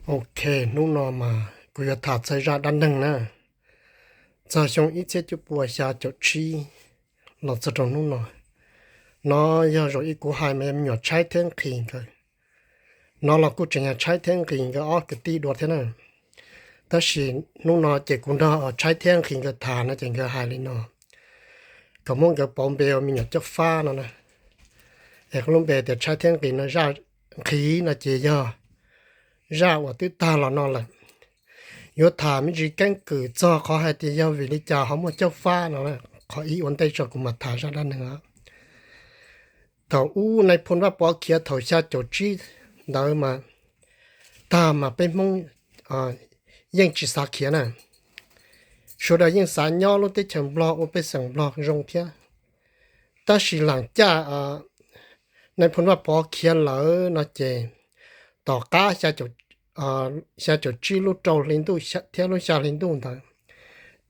Ok, hnub no mas kuv yuav tham txog zaj dab neeg na, txog xyoo ib txhiab cuaj pua xya caum tsib los txog rau hnub no. No yog zaum ib kuv hais mas yog me nyuam Tshaib thiab Nqhis nkawd. No los kuj tseem yog Tshaib thiab Nqhis nkawd ob kwv tij dua thiab na. Tab sis hnub no ces kuv nrog Tshaib thiab Nqhis nkawd tham no ces nkawd hais li no, kom muab nkawd pauv npe ua me nyuam Coj Fab no na. Es lub npe tias Tshaib thiab Nqhis no, zaj Nqhis no ces yog zaj uas twb tag los no lawm. Yuav tham me ntsis keeb kwm txog qhov hais tias yog vim li cas ho muaj Coj Fab no, qhov ib ua ntej tso kuv mam tham zaj dab neeg. Thaum ub Nais Phoo Vaj Pov khiav thaum xya caum tsib ntawd mas, tag mas peb Hmoob yeej tsis xav khiav na. Sawv daws yeej xav nyob lub teb chaws Nplog ua pej xeem Nplog zoo thiab. Tab sis lam caj Nais Phoo Vaj Pov khiav lawm no ces, tom qab xya caum tsib lub rau hli ntuj thiab lub xya hli ntuj ntawd,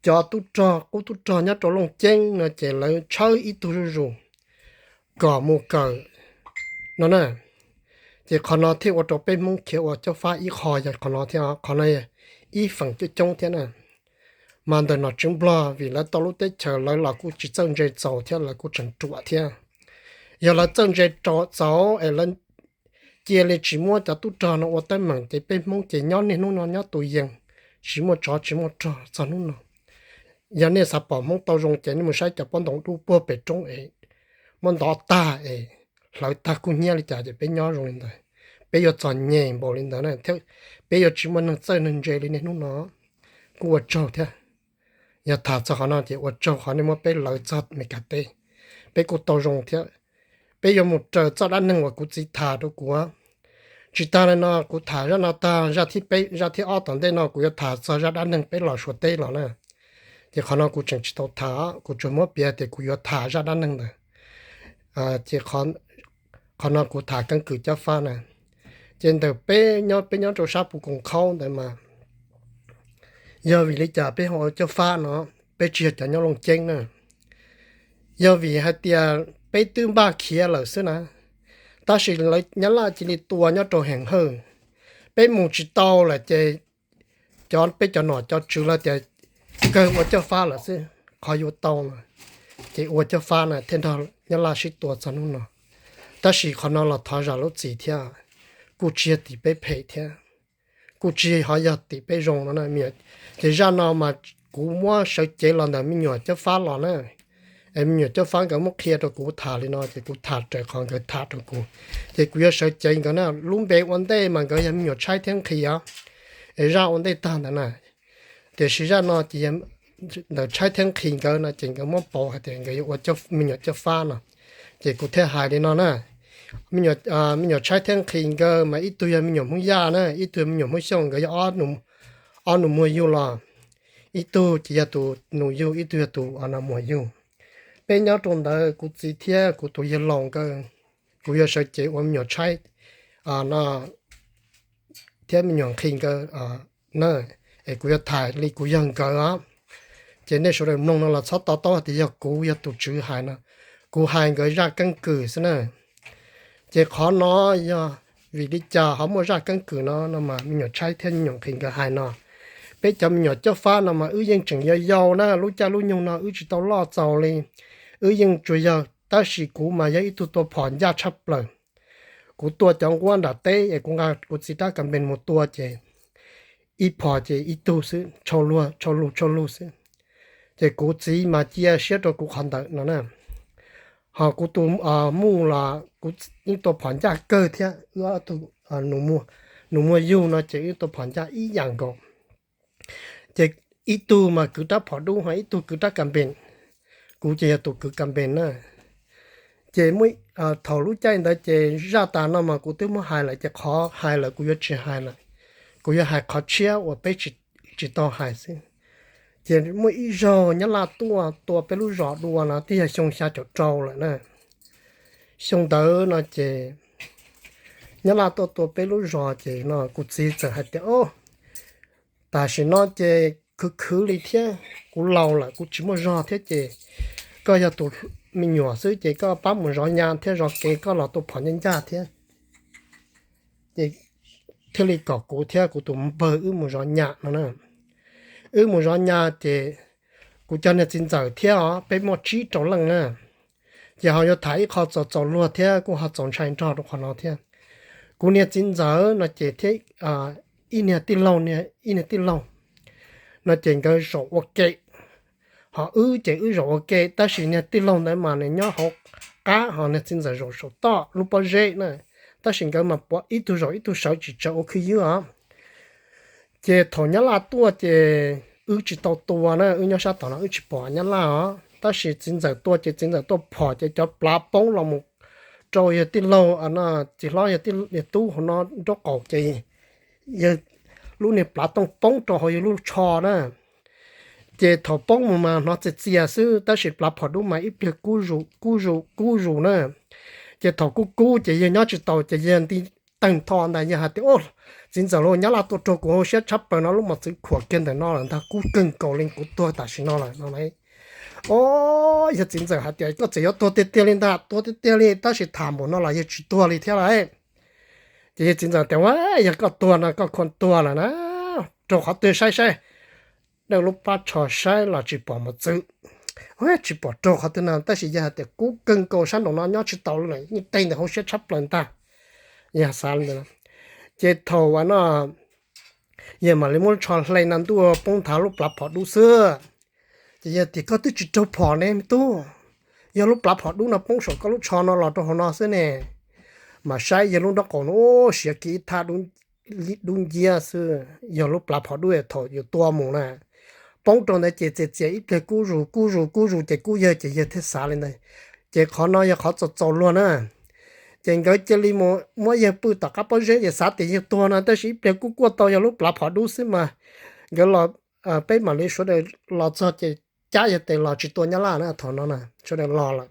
cov tub rog qub tub rog nyob rau Looj Ceeb no ces lawv tshawb ib tug zuj zus kom mus kawm no na. Ces qhov no thiaj ua rau peb Hmoob khiav ua Coj Fab ib qho yog qhov no thiab, qhov no ib feem coob coob thiab na. Mas ntawm nom tswv Nplog vim lawv tau lub teb chaws lawv los kuj tsis txawj ntse txaus thiab lawv kuj tseem ruam thiab. Yog lawv txawj ntse txaus es lawv cia li tsis muab cov tub rog no ua teeb meem ces peb Hmoob ces nyob niaj hnub no nyob tus yees, tsis muaj tsov tsis muaj rog txog hnub no. Yog nej xav pom Hmoob tau zoo ces nej mus saib cov pob ntoo dub puag pem roob es muab ntov tag es hlawv tag kub hnyiab li cas ces peb nyob zoo li ntawd. Peb yuav txom nyem npaum li ntawd na thiab, peb yuav tsis muaj neeg txawj neeg ntse li niaj hnub no. Kuj ua tsaug thiab. Yog tham txog qhov no ces ua tsaug qhov nej muab peb lawv txog Meskas teb. Peb kuj tau zoo thiab. Peb yuav mus raws txoj dab neeg uas kuv txiv tham rau kuv. Tsis tas li no kuv tham zaj no tag, zaj thib peb, zaj thib ob tom ntej no kuv yuav tham txog zaj dab neeg peb los Suav teb los na. Ces qhov no kuv tseem tsis tau tham, kuv tsuas muab piav tias kuv yuav tham zaj dab neeg ntawd. Ces qhov no kuv tham keeb kwm Coj Fab na. Ces ntawm peb nyob, peb nyob rau sab Pus Koos Khaub ntawd mas, yog vim li cas peb ho ua Coj Fab no, peb tsis yog cov nyob Looj Ceeb na? Yog vim hais tias peb twb npaj khiav lawm xwb na, tab sis lawv Nyab Laj cia li tua nyob rau Heem Hawj, peb mus tsis tau lawm ces cov, peb cov nom cov tswv lawv tias kawg ua Coj Fab lawm xwb, qhov yuav tau no ces ua Coj Fab na thiaj nrog Nyab Laj sib tua txog hnub no. Tab sis qhov no los thov zam lub txim thiab, kuj tsis yog tim peb phem thiab, kuj tsis ho yog tim peb zoo no na. Ces zaj no mas kuv muab sawv cev los ntawm me nyuam Coj Fab los na. Es me nyuam Coj Fab nkawd muab qhia rau kuv tham li no ces kuv tham raws qhov nkawd tham rau kuv. Ces kuv yuav sawv cev nkawd na. Lub npe ua ntej mas nkawd yog me nyuam Tshaib thiab Nqhis os. Es zaj ua ntej tag ntawd na. Tiam sis zaj no ces ntawm Tshaib thiab Nqhis nkawd no ces nkawd muab pauv hais tias nkawd yuav ua me nyuam Coj Fab no. Ces kuv thiaj hais li no na. Me nyuam Tshaib thiab Nqhis nkawd mas ib tug yog me nyuam Hmoob Yaj na, ib tug yog me nyuam Hmoob Xyooj, nkawd yog ob nus muag yug los. Ib tug ces yog tus nus yug, ib tug yog tus muag yug. Peb nyob rau ntawd kuv txiv thiab kuv tus yawg laus nkawd, kuv yuav sawv cev ua me nyuam Tshaib no thiab me nyuam Nqhis nkawd na. Es kuv yuav tham li kuv yog nkawd os. Ces nej sawv daws mloog no los txhob to taub hais tias yog kuv yog tus tswv hais no, kuv hais nkawd zaj keeb kwm xwb na. Ces qhov no yog vim li cas ho muaj zaj keeb kwm no no mas me nyuam Tshaib thiab me nyuam Nqhis nkawd hais no. Peb cov me nyuam Coj Fab no mas wb yeej tseem yau yau na, lub caij lub nyoog no wb tsis tau loj txaus li. Wb yeej tsuas yog, tab sis kuv mas yog ib tug tua phom ncaj tshaj plaws. Kuv tua cov nquab nram teb es kuv nqa kuv txiv rab kas npees mus tua ces ib phom ces ib tug xwb, tshau lug tshau lug xwb. Ces kuv txiv mas cia siab rau kuv qhov ntawd no na. Ho kuv tus muj los kuv yeej tua phom ncaj kawg thiab, wb ob tug nus muag yug no ces wb tua phom ncaj ib yam nkaus. Ces ib tug mas kwv rab phom dub ho ib tug kwv rab kas npees. Kuv ces yog tus kwv kas npees na. Ces thaum lub caij ntawd ces zaj tas no mas kuv twb muab hais lawm ces qhov hais lawm kuv yuav tsis hais lawm. Kuv yuav hais qhov tshiab uas peb tsis tau hais xwb. Ces muaj ib zaug Nyab Laj tuaj tua peb lub zos dua no twb yog xyoo xya caum rau lawm na. Xyoo ntawd no ces Nyab Laj tuaj tua peb lub zos ces no kuv txiv txawm hais tias, o, tam sim no ces khwv khwv li thiab, kuv laus lawm kuv tsis muaj zog thiab ces koj yog tus me nyuam xwb ces koj pab mus zov nyab thiab zov kev, koj los tua phom ncaj ncaj thiab. Ces thiaj li kom kuv thiab kuv tus npawg wb mus zov nyas no na. Wb mus zov nyas ces kuv cov niag txiv ntxawm thiab os, peb muaj tsib rau leej na. Ces ho yuav tham ib qho txaus txaus luag thiab kuj ho txaus ntshai nrog rau qhov no thiab. Kuv niag txiv ntxawm no ces thiab ib niag tij laug, ib niag tij laug no ces nkawd zaum ua ke. Ho wb ces wb zaum ua ke, tab sis niag tij laug ntawd mas nws nyob hauv qab, ho niag txiv ntxawm zaum saum toj lub pob zeb na. Tab sis nkawd mas puav ib tug zaum ib tug sawv tsis tsaws ua khwj ywb os. Ces thaum nyab laj tuaj ces wb tsis tau tua na, wb nyob sab tom no wb tsis pom nyab laj os. Tab sis txiv ntxawm tuaj ces txiv ntxawm tuaj phom ces cov plav poob los mus rau yawg tij laug, txiv hlob yawg tub hauv no nraub qaum ces yawg lub niag plav tooj poob rau hauv yawg lub tsho na. Ces thaum poob mus mas hnov txias txias xwb, tab sis plav phom dub mas ib pliag kub zus kub zus kub zus na. Ces thaum kub kub ces yawg nyob tsis taus ces yawg nti teeg tho ntag, yawg hais tias, Au, txiv ntxawm lauj, nyab laj tuaj raug kuv hauv siab tshaj plaws no, lub mos txwv khuam kiag ntawm no lawm ntag, kub kawg nkaus li, kuv tuag tam sim no lawm no lauj. Au, yawg txiv ntxawm hais tias, Koj txawm yuav tuag tiag tiag li ntag, tuag tiag tiag li, tab sis tham npaum no los yawg tsis tuag li thiab lauj. Ces yawg txiv ntxawm tias, Ua, yog koj tuag no koj khuam tuag lawm na, raug qhov twg saib saib. Dawj lub plab tsho saib los tsis pom mos txwv, tsis pom raug qhov twg no, tab sis yawg hais tias, Kub kawg nkaus, sab nraum no nyob tsis taus lawm, yeej teg ntawm hauv siab tshab plaws ntag. Yawg xav li ntawd. Ces thaum uas no yawg mam li muab lub tsho hle no ntuj poob nthav lub plav phom dub xwb. Ces yawg tias, Koj twb tsis raug phom ne me tub, yog lub plav phom dub no poob saum koj lub tsho no los rau hauv no xwb ne. Mas saib yawg lub nraub qaum no, siav kiag ib thaj dub nciab xwb, yog lub plav phom dub thaum yus tua mus na. Poob rau ntawd ces txias txias ib pliag kub zus kub zus kub zus ces kub yawg ces yawg thiaj xav li ntawd. Ces qhov no yog qhov txaus txaus luag na. Ces nkawd cia li mus muab yawg pw tom qab pob zeb ces xav tias yawg tuag no, tab sis ib pliag kuj kuaj tau yog lub plav phom dub xwb mas. Nkawd los, peb mam li sawv daws los txog ces cab yawg tes los tsis tua nyab laj na thaum no na, sawv daws los lawm.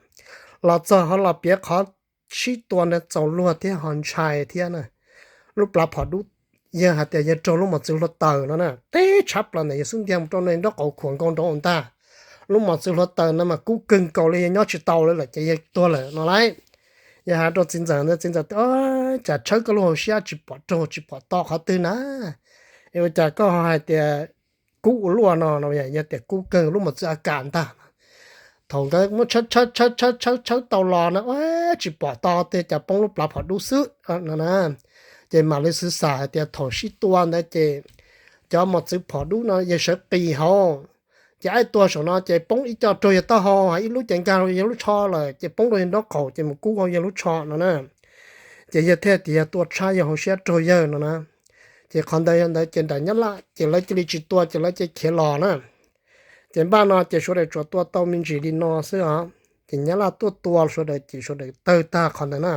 Los txog ho los piav qhov sib tua ntawd txaus luag thiab ho ntshai thiab na. Lub plav phom dub, yawg hais tias yawg raug lub mos txwv hluav taws no na, teb tshab plaws ntawm yawg xub ntiag mus rau nraub qaum khuam nkaus nraud ntag. Lub mos txwv hluav taws no mas kub kawg nkaus li, yawg nyob tsis tau li lawm ces yawg tuag lawm no lauj. Yawg hais rau txiv ntxawm ntawd, txiv ntxawm tias, Cas tshawb koj lub hauv siab tsis pom raug tsis pom to qhov twg na? Es ua cas koj ho hais tias kub ua luaj no no? Yog tias kub kawg, lub mos txwv a kam ntag. Thaum nkawd muab tshawb tshawb tshawb tshawb tau los na, tsis pom to, tias cas poob lub plav phom dub xwb no na. Ces mam li xwv xam hais tias thaum sib tua ntawd ces cov mos txwv phom dub no yawg sawv qis hauv, ces aib tua saum no ces poob ib co raug yawg taub hau, ib lub ces nkag rau yawg lub tsho lawm, ces poob rau yawg nraub qaum ces mus kub hauv yawg lub tsho no na. Ces yawg thiaj tias yawg tua tshab yawg hauv siab raug yawg no na. Ces qhov ntawd yog ntawd ces nram nyab laj ces lawv cia li tsis tua ces lawv cia khiav los na. Ces npaj no ces sawv daws tsuas tua tau me ntsis li no xwb os. Ces nyab laj tuaj tua sawv daws ces sawv daws tawg tag qhov ntawd na.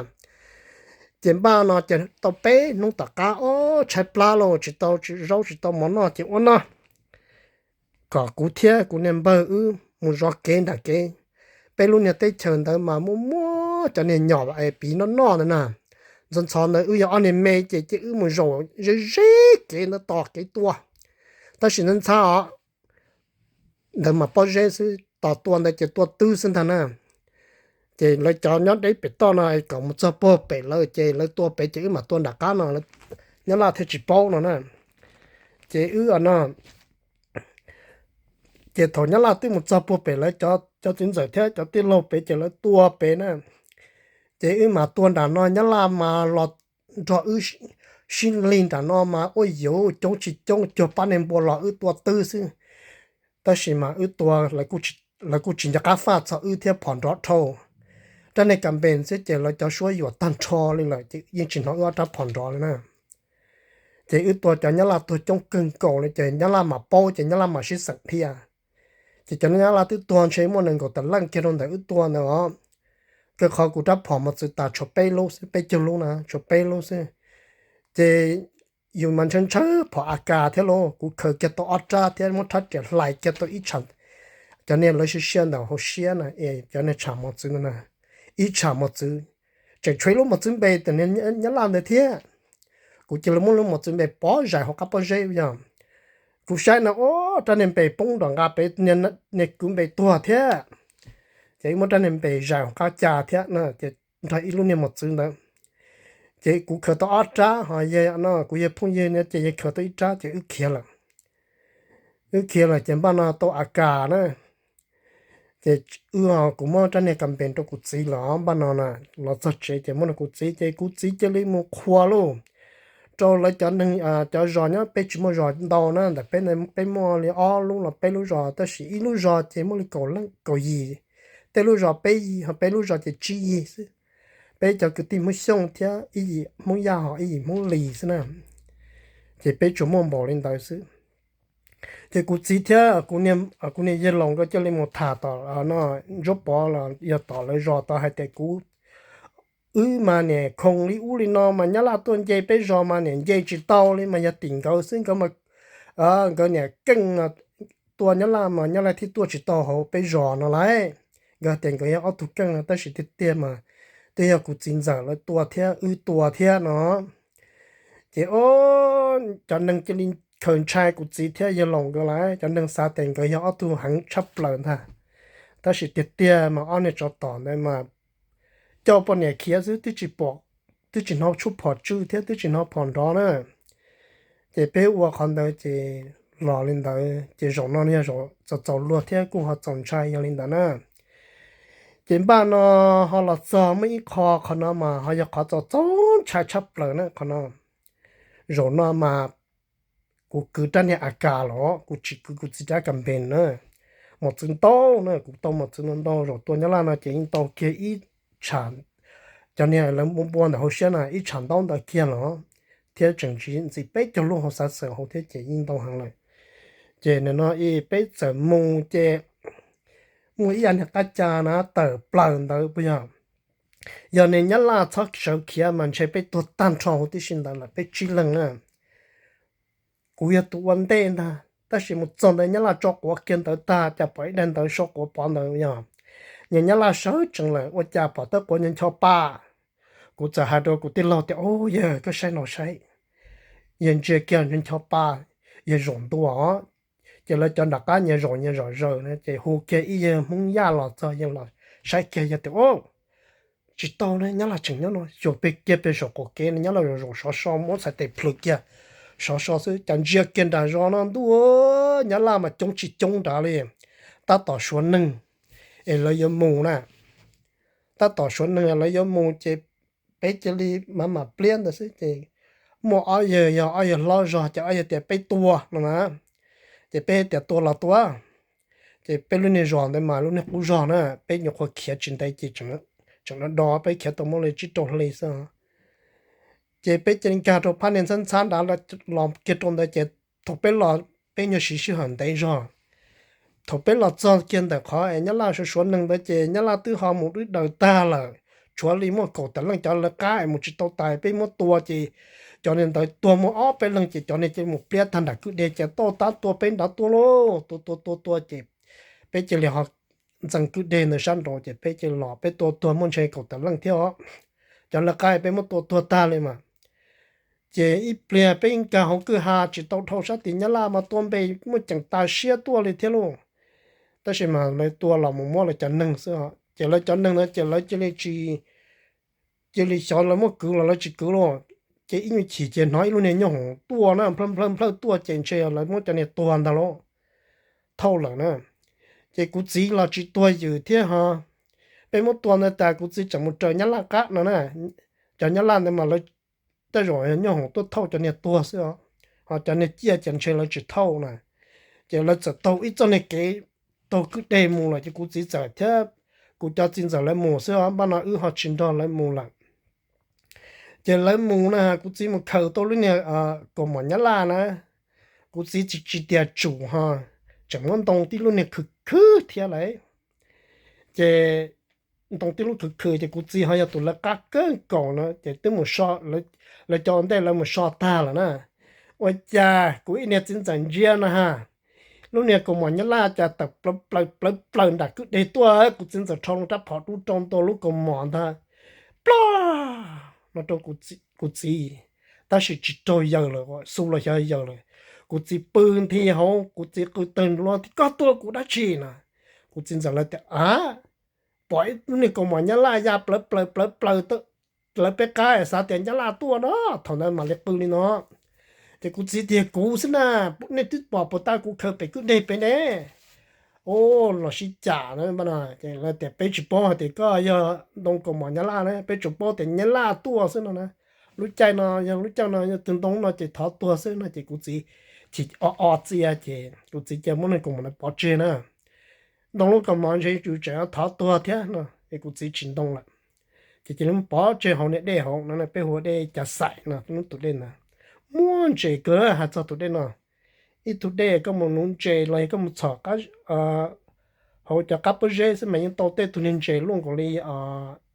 Ces npaj no ces tau peb hnub tom qab, ob tshaib plab lauj, tsis tau zaub tsis tau mov noj ces ua no, kom kuv thiab kuv niag npawg wb mus zov kev nram kev. Peb lub niag teb chaws ntawd mas muaj muaj cov niag nyom es piv noj noj ntawd na. Ntxhov ntxhov ntawd wb yog ob niag me ces ces wb mus zaum ze ze kev ntawd tos kev tua. Tab sis ntxhab ntxhab os, ntawd mas pob zeb xwb, tos tua ntawd ces tua twb xwb ntag na. Ces lawv cov nyob deb pem toj no kom mus txog puag pem lawv ces lawv tua pem ces wb mam tua nram qab no, nyab laj thiaj tsis paub no na. Ces wb no, ces thaum nyab laj twb mus txog puag pem lawv cov txiv ntxawm thiab cov tij laug pem ces lawv tua pem na. Ces wb mam tua nram no, nyab laj mas los nrog wb sib lig nram no mas ua yuv coob tsis coob, cuag pab niag npua los wb tua twb xwb. Tab sis mas wb tua, lawv kuj tsis nco qab faj txog wb thiab phom nrov dhau. Rab niag kas npes xwb ces lawv cov suab yuam tag nrho li lawm ces yeej tsis hnov wb ob rab phom nrov li na. Ces wb tua cov nyab laj tuag coob kawg nkaus li ces nyab laj mam paub ces nyab laj mam sib xeem dhia. Ces cov nyab laj twb tuag ntshe muaj nees nkaum tawm leej kiag rau ntawm wb tua ntawd os. Rau qhov kuv rab phom mos txwv tas tshuav peb lub xwb, peb caug lub na, tshuav peb lub xwb. Ces yus mas ntshaw ntshaw phom A K thiab lauj, kuv khaws kiag tau ob rab thiab muab rab riam hlais kiag tau ib tsham, cov niag lawv sia sia ntawm hauv siab na, es cov niag tsham mos txwv na, ib tsham mos txwv, tseem tshuav ib lub mos txwv npe tus nyab laj ntawd thiab. Kuv cia li muab lub mos txwv npe pov zais hauv qab pob zeb yog. Kuv saib no, ua rab niag npe poob nram nqa pem, niag kwv npe tuag thiab. Ces wb muab rab niag npe zais hauv qab cas thiab na, ces nrog ib lub niag mos txwv ntawd. Ces kuv khaws tau ob rab, ho yog no kuv yog phooj ywg no ces yog khaws tau ib rab ces wb khiav lawm. Wb khiav lawm ces npaj no tau a kas na, ces wb ho kuv muab rab niag kas npes rau kuv txiv los npaj no na, los txog tsev ces muab rau kuv txiv ces kuv txiv cia li mus qhuas lauj rau lawv cov neeg, cov zos nyob, peb tsis muaj zos ntau na, ntawm peb, peb muaj li ob lub los peb lub zos, tab sis ib lub zos ces muaj li kaum yim, tej lub zos peb yig, ho peb lub zos ces tsib yig xwb. Peb cov kwv tij Hmoob Xyooj thiab ib yim Hmoob Yaj ho ib yim Hmoob Lis xwb na, ces peb tsuas muaj npaum li ntawd xwb. Ces kuv txiv thiab kuv niag yawg laus nkawd cia li mus tham tom no Ntsuab Pov los yog tom lawv zos tod hais tias kuv, wb mas niam khoo li ub li no mas Nyab Laj tuaj nce peb zos mas niam nce tsis tau li mas yog tim nkawd xwb, nkawd, nkawd niam keej tua Nyab Laj mas Nyab Laj thiaj tuaj tsis tau hauv peb zos no lauj. Nkawd tias nkawd yog ob tug keej no tab sis tiag tiag mas twb yog kuv txiv ntxawm lawv tua thiab wb tua thiab no. Ces o, cov neeg cia li khaws ntshai kuv txiv thiab yawg laus nkawd lauj, cov neeg xav tias nkawd yog ob tug heev tshaj plaws ntag, tab sis tiag tiag mas ob niag tsov tom ntawd mas coj poj niam khiav xwb, twb tsis pom, twb tsis hnov tshuaj phom tsw thiab twb tsis hnov phom nrov na. Ces peb ua qhov ntawd ces los li ntawd ces zaum no yog zaum txaus txaus luag thiab kuj ho txaus ntshai yog li ntawd na. Ces npaj no ho los txog muaj ib qho, qhov no mas ho yog qhov txaus txaus ntshai tshaj plaws na qhov no. Zaum no mas kuv kwv rab niag a kas los kuv tsis kwv kuv txiv rab kas npes na. Mos txwv ntau na, kuv tau mos txwv ntau ntau, zaum tua Nyab Laj no ces yeej tau kiag ib tsham, cov niag lawv npua npua ntawm hauv siab na ib tsham ntaub ntawd kiag los thiab tseem ntxiv peb caug lub hauv xav xeem hauv thiab ces yeej ntau heev lawm. Ces nim no peb txawm mus ces muaj ib yam niag qab ca na tawm plaws ntawd puas yog, yog niag Nyab Laj txhob sawv khiav mas ntshe peb tuag tag nrho huv tib si ntawd lawm peb tsib leeg na. Kuv yog tus ua ntej ntag tab sis mus txog ntawd Nyab Laj tso quav kiag ntawd tag cas pom ib daim ntawv sau quav pov ntawd yog, niag Nyab Laj sawv tsees lawm ua cas pom tawb quav ncho ncho pa. Kuv txawm hais rau kuv tij laug tias, Ub, yawg koj saib no saib, yawg ntsia kiag ncho ncho pa, yawg zaum ntua. Ces lawv cov nram qab nyias zaum nyias zom zaws na ces hu kiag ib yawg Hmoob Yaj los txog, yawg los saib kiag yawg tias, Ub, tsis tau na, Nyab Laj tseem nyob no. Xyuas pem kiag pem saum qaum kev no Nyab Laj zaum zaum sov so, muab txhais tes plhws kiag sov so xwb, cas ntsia kiag nram zos no ntuj, Nyab Laj mas coob tsis coob nrad li, tab tom suav neeg es lawv yuav mus na. Tab tom suav neeg lawv yuav mus ces peb cia li mam mam pliab ntawd xwb ces muaj ob yawg, yog ob yawg hlob zog ces ob yawg tias peb tua no na. Ces peb tias tua los tua. Ces peb lub niag zos ntawd mas lub niag qub zog na, peb nyuam qhuav khiav tsis ntev ces tseem do do, peb khiav tau muaj li tsib rau hli xwb. Ces peb cia li nkag rau phab niag ntxhab ntxhab nrad los kiag rau ntawd ces thaum peb los peb nyuag siv sij hawm ntev zog. Thaum peb los txog kiag ntawm qhov es Nyab Laj suav suav neeg ntawd ces Nyab Laj twb ho mus dwb daws tag lawm, tshuav li muaj kaum tawm leej, cov lawv qab es mus tsis tau tas peb muab tua ces cov niag ntawd tuag muaj ob peb leeg ces cov niag cia li mus pliab tag nram kwj deg ces tau tab tua peb nrad tuaj lauj, tua tua tua tua ces peb cia li ho ntxeev kwj deg ntawd sab nraud ces peb cia li los, peb tua tuag muaj ntshe kaum tawm leej thiab os. Cov lawv qab peb muab tua tuag tag li mas. Ces ib pliag peb nkag hauv kwj ha tsis tau dhau sab tid Nyab Laj mas tua npe muaj ceem tas siab tuaj li thiab lauj. Tab sis mas lawv tua los mus muab lawv cov neeg xwb os. Ces lawv cov neeg ntawd ces lawv cia li tsis, cia li xyov lawv muab kwv los lawv tsis kwv lauj. Ces ib nyuag chim ces hnov ib lub niag nyoob hoom tuaj na, nplawg nplawg nplawg tuaj ces ntshe lawv muab cov niag tuag ntag lauj, thauj lawm na. Ces kuv txiv los tsis tuag ywm thiab ho, peb muab tua ntawd tas kuv txiv tseem mus raws Nyab Laj qab no na. Cov Nyab Laj ntawd mas lawv tej zaum nyoob hoom tuaj thauj cov niag tuag xwb os, ho cov niag ciaj ces ntshe lawv tsis thauj na. Ces lawv txawm taug ib txoj niag kev taug kwj deg mus lawm ces kuv txiv txawm thiab kuv cov txiv ntxawm lawv mus xwb os, npaj no wb ho tsis nrog lawv mus lawm. Ces lawv mus na, kuv txiv mus khaws tau lub niag kaus mom Nyab Laj na, kuv txiv tsis, tsis tias tsum ho, tseem muab ntoo tib lub niag khwv khwv thiab lauj. Ces ntoo tib lub khwv khwv ces kuv txiv ho yog tus lawv qab kawg nkaus no ces twb mus so, lawv cov ua ntej lawv mus so tag lawm na. Ua cas kuv ib niag txiv ntxawm ntsia no ha, lub niag kaus mom Nyab Laj cas tawm plaws plaws plaws plaws nram kwj deg tuaj, kuv txiv ntxawm rho loo rab phom dub rau ntua lub kaus mom ntag, plog no rau kuv txiv, tab sis tsis raug yawm lawm, xu los xyov yawm lawm. Kuv txiv pw nthi hauv, kuv txiv qw tawg nplo tias koj tua kuv dab tsi na. Kuv txiv ntxawm lawv tias a, pom ib lub niag kaus mom Nyab Laj ya plawv plaws plawv plaws lawv peb qab xav tias Nyab Laj tuaj no, thaum ntawd mam li qw li no. Ces kuv txiv tias kuv xwb na, nej twb pom puas tau kuv khaws pem kwj deg pem ne, o, los sib cam na. Lawv tias peb tsis paub hais tias koj yog ntoo kaus mom Nyab Laj na, peb tsuas paub tias Nyab Laj tuaj xwb no na. Lub caij no yog lub caij no yog tus ntoo no ces thov tuag xwb no ces kuv txiv chim o o txia ces kuv txiv cia muab neeg kaus mom no pov tseg na. Ntoo lub kaus mom ntshe yus tseem thov tuag thiab no es kuv txiv tsis ntoo lawm. Ces cia li muab pov tseg hauv niag dej hauv no, peb hu ua dej Cas Xaim no, lub tus dej ntawd muaj ntses kawg. Hais txog tus dej no, ib tug dej koj mus nuv ntses los yog koj mus txhom hauv cov qab pob zeb xwb mas yeej tau tej tug niag ntses luaj nkaus li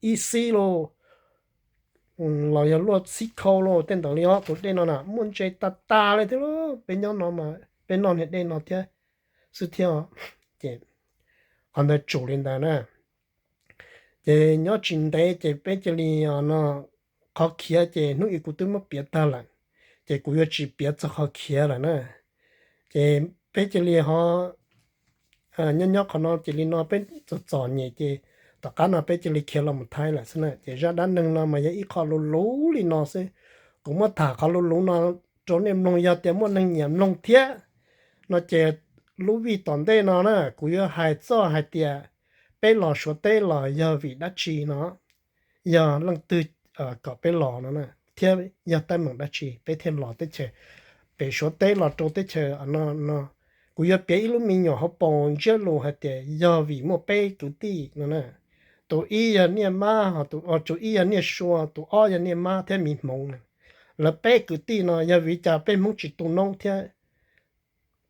ib xib los yog luaj xib khau los tej ntawd li os. Tus dej no na muaj ntses tas tas li thiab. Peb nyob no mas peb noj niag dej no thiab xwb thiab. Ces qhov ntawd tsum li ntawd na. Ces nyob tsis ntev ces peb cia li no, qhov khiav ces hnub ib kuv twb muab piav tag lawm, ces kuv yuav tsis piav txog qhov khiav lawm na. Ces peb cia li ho nyob nyob qhov no cia li no peb txom txom nyem ces tom qab no peb cia li khiav los mus Thaib lawm xwb na. Ces zaj dab neeg no mas yog ib qho luv luv li no xwb. Kuv muab tham qhov luv luv no rau nej mloog, yog tias muaj neeg nyiam mloog thiab no ces lub vij tom ntej no na kuv yuav hais txog hais tias peb los Suav teb los yog vim dab tsi no, yog leej twg kom peb los no na, thiab yog teeb meem dab tsi peb thiaj los teb chaws, pem Suav teb los rau teb chaws no no. Kuv yuav piav ib lub me nyuam hauv paus ntsiab lus hais tias yog vim muaj peb kwv tij no na. Tus ib yog Niaj Mab, tus ib yog Niaj Sua, tus ob yog Niaj Mab thiab Miv Hmoov na. Lawv peb kwv tij no yog vim cas peb Hmoob tsis tu noob thiab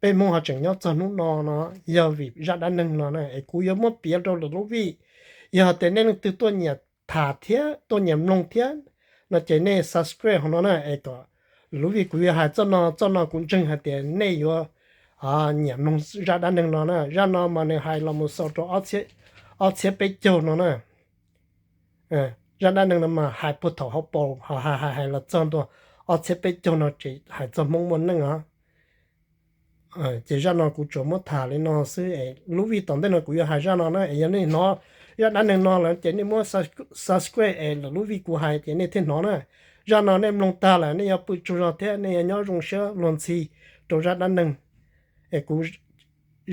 peb Hmoob ho tseem nyob txog hnub no no, yog vim zaj dab neeg no na. Es kuv yuav muab piav rau lwm lub vij. Yog tias nej leej twg tuaj nyiam tham thiab tuaj nyiam mloog thiab no ces nej subscribe hauv no na es kom lwm lub vij kuv yuav hais txoj no txoj no. Kuv ntseeg hais tias nej yuav nyiam mloog zaj dab neeg no na. Zaj no mas nws hais los mus xaus rau ob txhiab peb caug no na. Zaj dab neeg no mas hais puag thaum hauv paus ho hais hais hais los txog ntua ob txhiab peb caug no ces hais txog Hmoob muaj neej os. Ces zaj no kuv tsuas muab tham li no xwb es lub vij tom ntej no kuv yuav hais zaj no na. Es yog nej hnov zaj dab neeg no lawm ces nej muab subscribe es lwm lub vij kuv hais ces nej thiaj hnov na. Zaj no nej mloog tag lawm nej yuav pw tsaug zog thiab nej yuav nyob zoo siab luag ntxhi rau zaj dab neeg. Es kuv,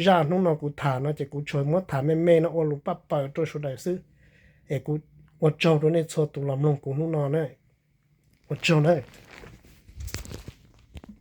zaj hnub no kuv tham no ces kuv tsuas muab tham me me no ua lus paj paws rau sawv daws xwb. Es kuv ua tsaug rau nej txhua tus los mloog kuv hnub no na. Ua tsaug na.